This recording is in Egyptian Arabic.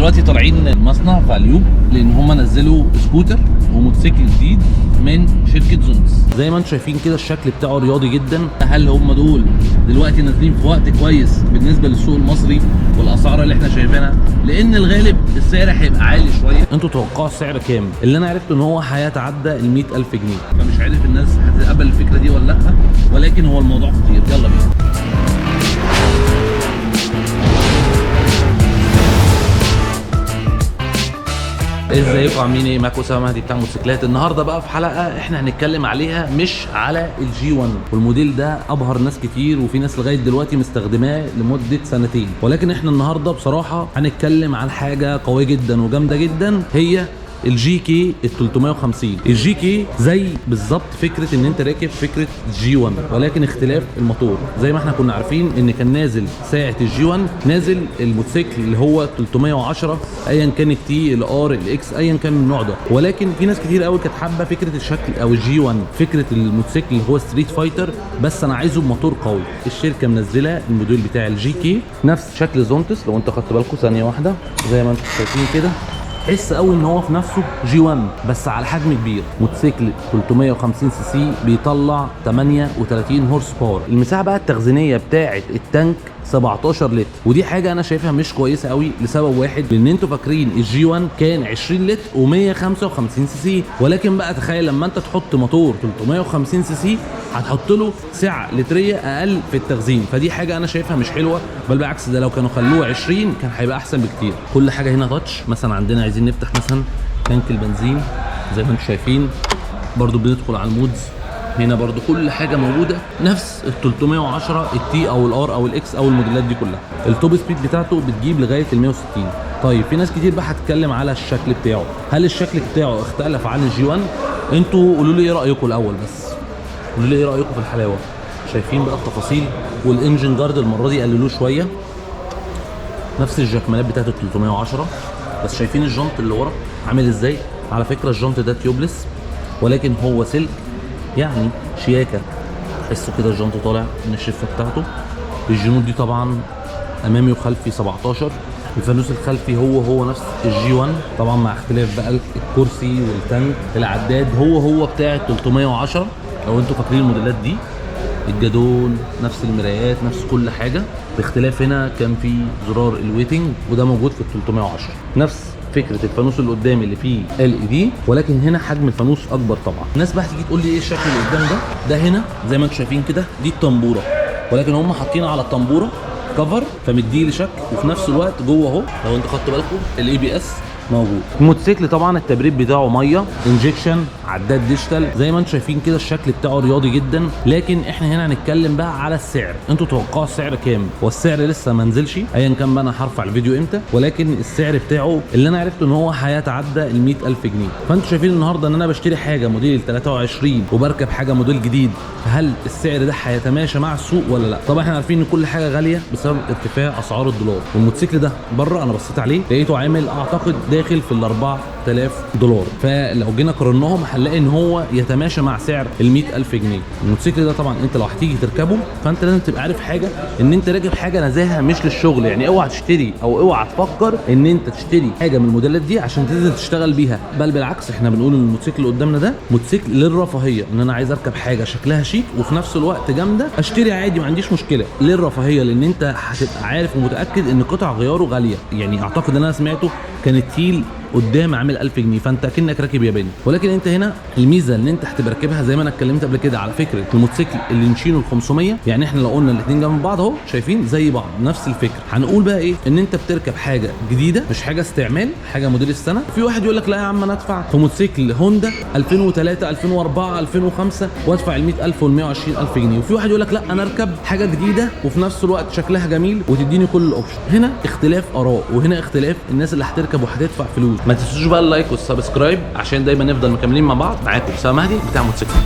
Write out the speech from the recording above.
دلوقتي طالعين المصنع في اليوب لان هم نزلوا سكوتر وموتوسيكل جديد من شركة زونتس. زي ما انتم شايفين كده الشكل بتاعه رياضي جدا. هل هم دول دلوقتي نازلين في وقت كويس بالنسبة للسوق المصري والاسعار اللي احنا شايفينها؟ لان الغالب السعر هيبقى عالي شوية. انتوا توقعوا السعر كام؟ اللي انا عرفته ان هو هيتعدى ال 100,000 جنيه، فمش عارف الناس هتتقبل الفكرة دي ولا لا، ولكن هو الموضوع خطير. يلا بينا. ازيكم عاملين ايه؟ معاكم اسامة مهدي بتاع موتوسيكلات. النهارده بقى في حلقة احنا هنتكلم عليها مش على ال G 1، والموديل ده ابهر ناس كتير وفي ناس لغاية دلوقتي مستخدماه لمدة سنتين، ولكن احنا النهارده بصراحة هنتكلم عن حاجة قوية جدا وجامده جدا، هي ال GK ال 350. ال GK زي بالظبط فكرة ان انت راكب فكرة G 1، ولكن اختلاف الموتور. زي ما احنا كنا عارفين ان كان نازل ساعة ال G 1 نازل الموتوسيكل اللي هو 310 ايا كان ال T ال R ال X ايا كان من النوع ده، ولكن في ناس كتير قوي كانت حابة فكرة الشكل او ال G 1، فكرة الموتوسيكل اللي هو street fighter، بس انا عايزه بموتور قوي. الشركة منزله الموديل بتاع ال GK نفس شكل زونتس، لو انت خدت بالكم ثانية واحدة زي ما انتم شايفين كده، تحس قوي ان هو في نفسه G 1 بس على حجم كبير. موتوسيكل 350 سي سي بيطلع 38 horse power. المساحة بقى التخزينيه بتاعه ال tank 17 لتر، ودي حاجة انا شايفها مش كويسة قوي لسبب واحد، لان انتوا فاكرين ال G 1 كان 20 لتر و155 سي سي، ولكن بقى تخيل لما انت تحط موتور 350 سي سي هتحط له سعة لتريه اقل في التخزين، فدي حاجة انا شايفها مش حلوة، بل بالعكس ده لو كانوا خلوه 20 كان هيبقى احسن بكتير. كل حاجة هنا touch. مثلا عندنا عايزين نفتح مثلا tank البنزين زي ما انتم شايفين، برضو بندخل على ال modes هنا، برضو كل حاجة موجودة نفس ال 310 ال T او ال R او ال X او الموديلات دي كلها. ال top speed بتاعته بتجيب لغاية ال 160. طيب في ناس كتير بقى هتتكلم على الشكل بتاعه، هل الشكل بتاعه اختلف عن ال G 1؟ انتوا قولوا لي ايه رايكم الاول، بس قولوا لي ايه رايكم في الحلاوة. شايفين بقى التفاصيل، وال engine guard المرة دي قللوه شوية، نفس الجاكمانات بتاعت ال 310، بس شايفين الجنط اللي ورا عامل ازاي؟ على فكرة الجنط ده tubeless ولكن هو سلك، يعني شياكه، تحسوا كده الجنط طالع من الشفه بتاعته. الجنوط دي طبعا امامي وخلفي 17. الفانوس الخلفي هو هو نفس ال G 1 طبعا، مع اختلاف بقى الكرسي وال tank. العداد هو هو بتاع ال 310 لو انتوا فاكرين الموديلات دي. الجدون نفس المرايات نفس كل حاجة، باختلاف هنا كان في زرار ال waiting وده موجود في ال 310. نفس فكرة الفانوس اللي قدامي اللي فيه LED، ولكن هنا حجم الفانوس اكبر. طبعا الناس بقى هتيجي تقول لي ايه الشكل اللي قدام ده؟ ده هنا زي ما انتم شايفين كده دي الطنبوره، ولكن هم حاطين على الطنبوره cover فمديه لشكل، وفي نفس الوقت جوه اهو لو انتوا خدتوا بالكم ال ABS موجود. الموتوسيكل طبعا التبريد بتاعه مية injection، عداد digital، زي ما انتم شايفين كده الشكل بتاعه رياضي جدا. لكن احنا هنا هنتكلم بقى على السعر. انتوا توقعوا السعر كام؟ هو السعر لسه ما نزلش ايا كان بقى انا هرفع الفيديو امتى، ولكن السعر بتاعه اللي انا عرفته ان هو هيتعدى ال 100,000 جنيه. فانتوا شايفين النهارده ان انا بشتري حاجة موديل 23 وبركب حاجة موديل جديد، فهل السعر ده هيتماشى مع السوق ولا لا؟ طبعا احنا عارفين ان كل حاجة غالية بسبب ارتفاع اسعار الدولار، والموتوسيكل ده بره انا بصيت عليه لقيته عامل اعتقد داخل في ال 4000 دولار، فلو جينا قارناهم هنلاقي ان هو يتماشى مع سعر ال 100,000 جنيه. الموتوسيكل ده طبعا انت لو هتيجي تركبه فانت لازم تبقى عارف حاجة، ان انت راكب حاجة نزاهة مش للشغل. يعني اوعى تشتري او اوعى تفكر ان انت تشتري حاجة من الموديلات دي عشان تنزل تشتغل بيها، بل بالعكس احنا بنقول ان الموتوسيكل اللي قدامنا ده موتوسيكل للرفاهيه، ان انا عايز اركب حاجة شكلها شيك وفي نفس الوقت جامدة، اشتري عادي ما عنديش مشكلة للرفاهيه، لان انت هتبقى عارف ومتاكد ان قطع غياره غالية. يعني اعتقد ان انا سمعته كان التيل قدام عامل 1000 جنيه، فانت اكنك راكب ياباني. ولكن انت هنا الميزة ان انت هتبقى راكبها زي ما انا اتكلمت قبل كده على فكرة الموتوسيكل اللينشينو ال 500. يعني احنا لو قلنا الاثنين جنب بعض اهو شايفين زي بعض نفس الفكرة. هنقول بقى ايه؟ ان انت بتركب حاجة جديدة مش حاجة استعمال، حاجة موديل السنة. في واحد يقول لك لا يا عم انا ادفع في موتوسيكل هوندا 2003 2004 2005 وادفع ال 100,000 وال 120,000 جنيه، وفي واحد يقول لك لا انا اركب حاجة جديدة وفي نفس الوقت شكلها جميل وتديني كل ال option. هنا اختلاف اراء وهنا اختلاف الناس اللي هتركب وهتدفع فلوس. ما تنسوش بقى ال like وال subscribe عشان دايما نفضل مكملين مع بعض. معاكم اسامة مهدي بتاع موتوسيكلات.